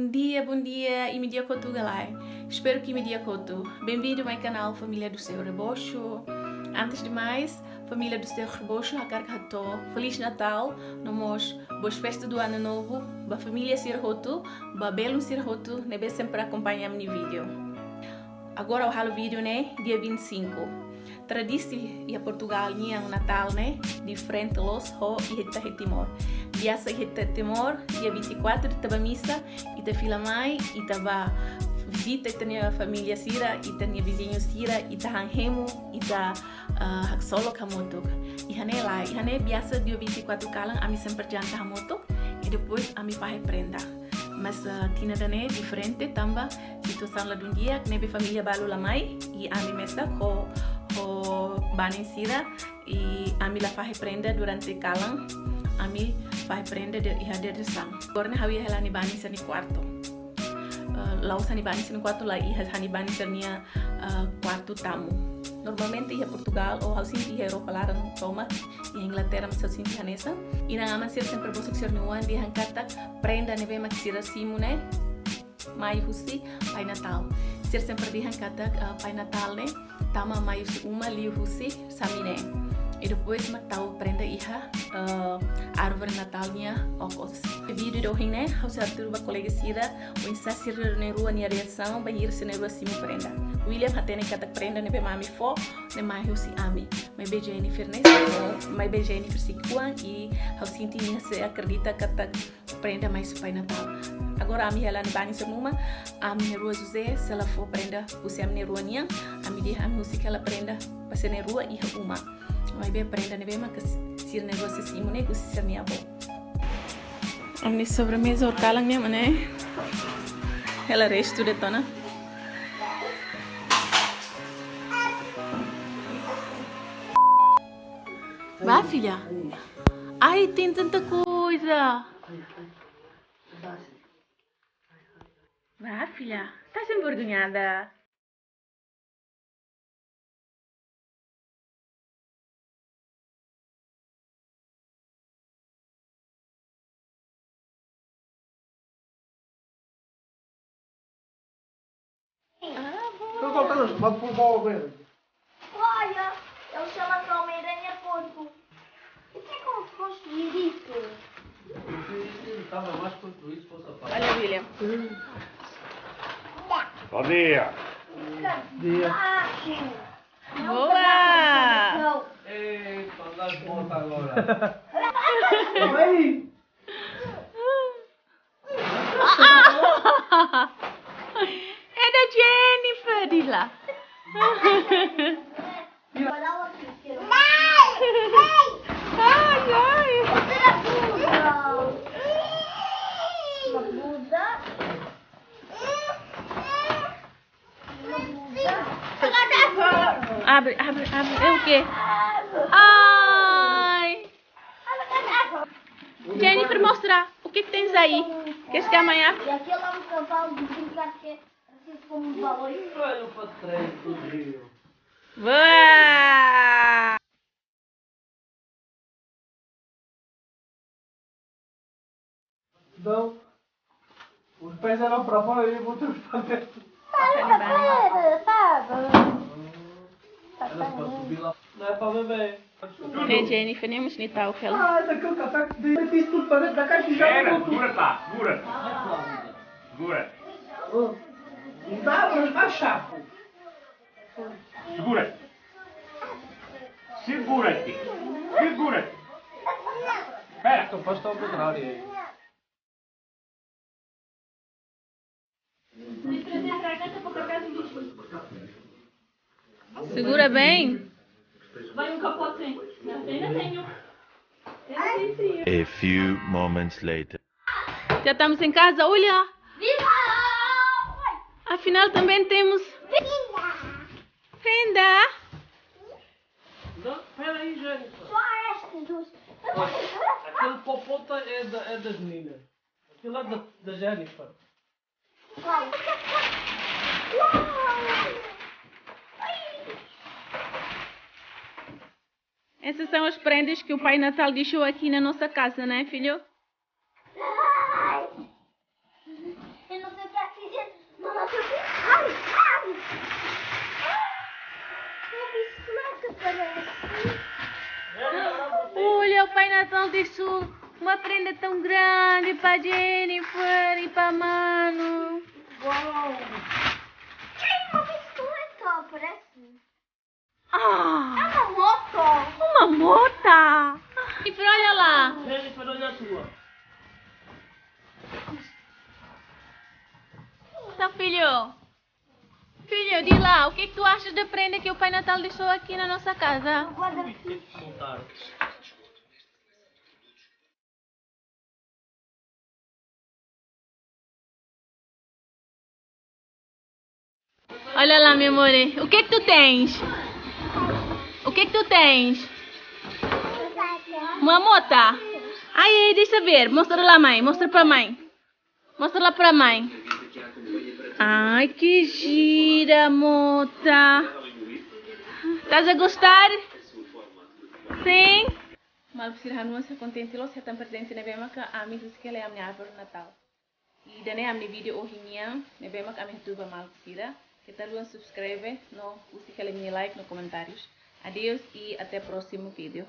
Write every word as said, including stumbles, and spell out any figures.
Bom dia, bom dia, imi di'ak hotu ka lae? Espero que imi di'ak hotu. Bem-vindo ao meu canal Família do Seu Rebocho. Antes de mais, Família do Seu Rebocho hakarak hato'o Feliz Natal, no mós Boas Festas do Ano Novo ba família sira hotu, ba belun sira hotu ne'ebé sempre akompaña ami-nia vídeo. Agora ha'u halo vídeo ne'e dia vinte e cinco. Tradisi iha Portugal nian Natal ne'e diferente loos ho iha ita iha Timor. Biasa iha ita Timor, dia vinte e quatro ita bá misa, ita fila mai, ita bá vizita ita-nia família sira, ita-nia viziñu sira, ita han hemu, ita, ah, haksolok hamutuk. Iha ne'e lae, iha ne'e biasa dia vinte e quatro kalan ami sempre janta hamutuk, i depois ami fahe prenda. Mas, ah, tinan ida-ne'e diferente tanba situasaun ladún di'ak, ne'ebé família balu la mai, i ami mesak ho, ho banin sira, i ami la fahe prenda durante kalan, ami fahe prenda de, iha dadeer-saan. Agora ne'e ha'u iha hela ha'u-nia banin sira-nia kuartu. Ah, la'ós ha'u-nia banin sira-nia kuartu, la iha ha'u-nia banin sira-nia, ah, kuartu tamu. Normalmente iha Portugal, ou ha'u sente iha Europa laran tomak, iha Inglaterra mós ha'u sente hanesan. Inan-aman sira sempre bosok sira-nia oan dehan katak prenda ne'ebé mak sira simu ne'e mai husi Pai Natal. Sira sempre dehan katak, ah, Pai Natal ne'e tama mai husi uma liuhusi xaminé. I depois mak tau prenda iha, ah, árvore Natal nia okos. Vídeo ida ohin ne'e, ha'u sei hatudu ba kolega sira, oinsá sira na'in-rua nia reasaun bainhira sira na'in-rua simu prenda. William hatene katak prenda ne'ebé mak ami fó ne'e mai husi ami. Maibé Jennifer ne'e sei fó, maibé Jennifer sei ko'alia, i ha'u sente nia sei akredita katak prenda mai husi Pai Natal. Agora ami hela ha'u-nia banin sira-nia uma, ami na'in-rua José sei la fó prenda husi ami na'in-rua nian, ami dehan ami husik hela prenda ba sira na'in-rua iha uma. Maibé prenda ne'ebé mak sira na'in-rua sei simu ne'e husi sira-nia avó. Ami-nia sobremeza horikalan ne'e mak ne'e. Hela restu de'it ona. Vá, filha. Ai, tem tanta coisa. Vá, filha. Tá sem vergonhada. Olha, ele chama Palmeiras, é porco. Isso é como se construir isso? Ele estava mais construído se fosse a parte. Olha, William. Bom dia. Dia. Boa! Ei, saudade morta agora. Oi! É da Jennifer, diz lá. Ai, ai. Abre, abre, abre. É o quê? Ai! Jennifer, mostra o que que tens aí. Queres que amanhã? E aquele é um cavalo de brincar que é assim como um balão. Olha o patrão do Rio. Vá! Então, os pés eram para fora e os outros para dentro. Para, para, para. Era para subir lá. Não é para beber. Ne'e Jennifer, ne'e mós nia ta'uk hela. Ah, daquele café que diz, mete isso tudo para dentro da caixa e já. Espera, segura, pá, segura. Segura. Oh, não dá para baixar, pô. Segura. Segura-te. Segura-te. Espera. Então, faz ao contrário aí. Segura bem. Vai um capote. Ainda tenho. Ainda tenho. A few moments later. Já estamos em casa, olha! Viva! Afinal, também temos prenda. Não, pera aí, Jennifer. Só estas duas. Olha, aquele popota é, da, é das meninas. Aquilo é da, da Jennifer. Uau. Uau. Ai. Essas são as prendas que o Pai Natal deixou aqui na nossa casa, né, filho? Ai. Natal de Sul, uma prenda tão grande pra Jennifer e pra Manu. Uau! Quem uma bicicleta, parece? Ah! É uma moto! Uma mota! Jennifer, olha lá! Jennifer, olha a sua. Tá, filho? Filho, diz lá, o que que tu achas da prenda que o Pai Natal deixou aqui na nossa casa? Olha lá, meu amor. O que que tu tens? O que que tu tens? Uma mota? Aí, deixa ver. Mostra lá, mãe. Mostra pra mãe. Mostra lá pra mãe. Ai, que gira, mota. Estás a gostar? Sim? Maluk sira, ha'u hakarak kontente loos hetan prezente ne'ebé maka ami husik hela iha ami-nia árvore Natal. Ida-ne'e ami-nia vídeo ohin nian, ne'ebé maka ami hatudu ba maluk sira. Keta haluha subscribe no husik hela imi-nia like no komentárius. Adeus e até próximo vídeo.